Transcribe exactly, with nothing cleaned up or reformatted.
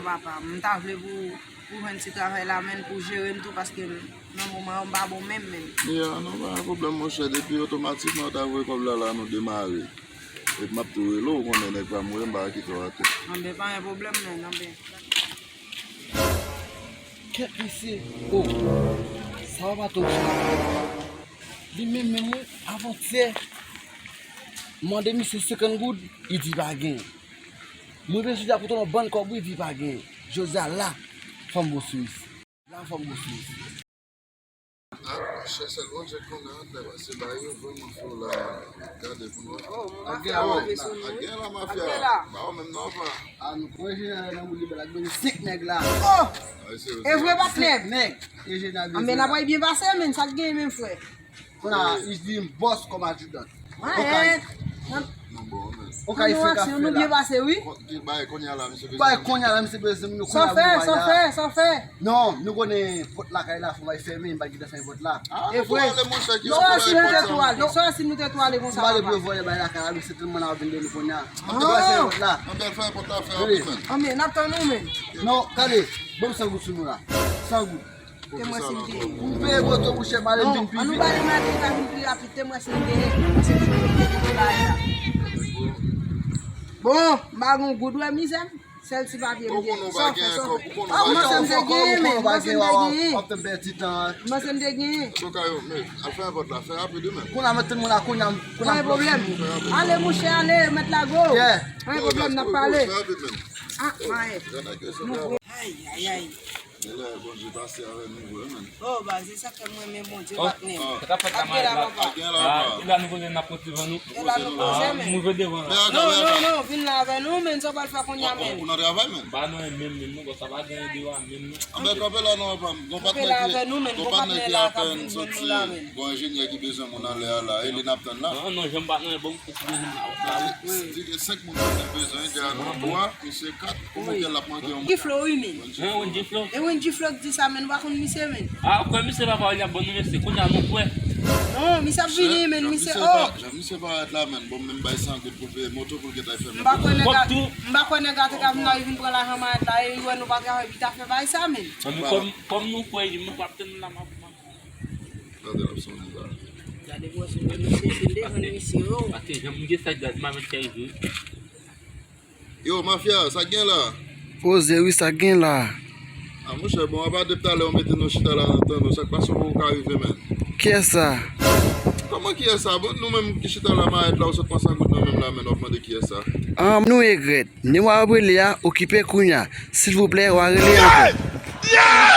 Papa, m ta vle pou, pou jwenn ti travay la, menn, pou jere m tou, paske nan moman an, m pa bon menm, menn. Ya, non, pa gen pwoblèm, monchè. Depi otomatikman yo ta voye kòb la, la, nou demare. Epi m ap tou rele w, ou konnen nèg pa m, m pa kite w atè. Anben, pa gen pwoblèm, menn, anben. Kèt mesye, o, sa w pa tonbe sou la. Li menm, menm, wi, avantyè, m mande misye senkant goud, li di pa gen. Mwen bezwen di a kote yon bann kòb, wi, di pa gen. Jodi a la, fò m bon sou misye. La, fò m bon sou misye. Ah, monchè, sèl Bondye k konnen antre, paske bagay yo vrèman fou la. Gade pou nou wè. Oh, mafya ap gen la, mafya. Ba ou menm non, pa. Ah, nou pran jeneral nan moun li bèl ak bezwen senk nèg la. Oh! E vre, patnè. Senk nèg. E jeneral bezwen. Anben, n ap byen pase, menn, sa k gen menm, frè. Kounye a, li di m bòs kòm ajidan. Mwen, okay. Non, bon, men. Okay, nou fè aksyon, nou byen pase, wi. Bay kounye a la, misye bezwen. Bay kounye a la, misye bezwen, nou kounye a. Sa w fè, sa w fè, sa w fè? Non, nou konnen pòt lakay la, fò bay fèmen, m pa t gentan fèmen pòt la. E vre. Sa si nou te tou ale, sa si nou te tou ale konsa, papa? M ale pou yo vòlè bay lakay la, misye tèlman la vin de nou kounye a. M te pral fèmen pòt la. Anben, fèmen pòt la, fè rapid, menn. Anben, n ap tann ou, menn. Non, gade, ban m san goud sou nou la. San goud. Te mwen si m genyen. Pou m peye moto, monchè, m ale, m vin pi vit. Non, ann nou ba li maten, l ka vin pi rapid, te mwen si m genyen. Paske m sou kote kote bagay la. Bon, m pa gen goud, wè mizè m. Sèl ti papye m gen. Sa w fè, sa w fè. Ah, m panse m te genyen, men. M panse m te genyen. W ap fè m pèdi tan. M panse m te genyen. Sokayo, men, al fè vòt la, fè rapid, men. Kounye a, m ap tann moun la, kounye a, kounye a. Pa gen pwoblèm. Ale, monchè, ale, mèt lago. Pa gen pwoblèm, n ap pale. Fè rapid, men. Ah, maye. Ay, ay, ay. Men lè Bondye pase avè nou vre, menn. Oh, baz, se sa k fè m renmen Bondye, patnè. Sa k ap fèt la, Mayèt la? Ak gen la, papa. Ak gen la, papa. E la nou koze, n ap kontinye nou. E la nou koze, menn. Mouve devan la. Non, non, non, vin la avè nou, menn, sa w pral fè kounye a, menn. Ou nan travay, menn? Ba nou menm, menm, non, sa pa gen deyò a menm, non. Anben, kanpe la, non, papa. Kanpe la avè nou, menn, gon patnè ki apèn soti, gon enjenyè ki bezwen moun anlè a la, e li n ap tann la. Non, non, jan m pa nan bon kote bezwen la. Di gen senk moun ki bezwen, gen a nou twa, misye kat. Wi. Giflo, wi, men. Hein, Wendy Flo? E Wendy Flo k di sa, men, ou pa konn misye, men. Ah, ou kwè misye pa pawòl y ap ban nou, mesye? Kounye a nou kwè. Non, misye ap vini, men, misye, oh. Jan misye parèt la, men, bon, menm bay san goud pou l peye moto pou l gentan fè. M pa kwè nèg la, m pa kwè nèg la te ka vin la, li vin pran lajan Mayèt la, e li wè nou pa travay, li ta fè bagay sa, men. Anben, kòm, kòm nou kwè, nou p ap tann la, m ap Gade l ap sonnen la. Gade pou wè si nou misye, se devan misye, oh. Paske jan m gen sa gad, m ap met kay jwe. Yo, mafya, sa k gen la? Koze wi, sa k gen la? Ah, monchè, bon, apa depi talè ou mete nou chita la nan tann ou, sa k pase ou poko ka rive, menn? Kiyès sa? Kòman kiyès sa? Bon, nou menm ki chita la, Mayèt la, ou sot pran san goud nan men m la, menn, w ap mande kiyès sa? Ah, nou regrèt. Nimewo a w ap rele a okipe kounye a. Silvouplè, w a rele ankò.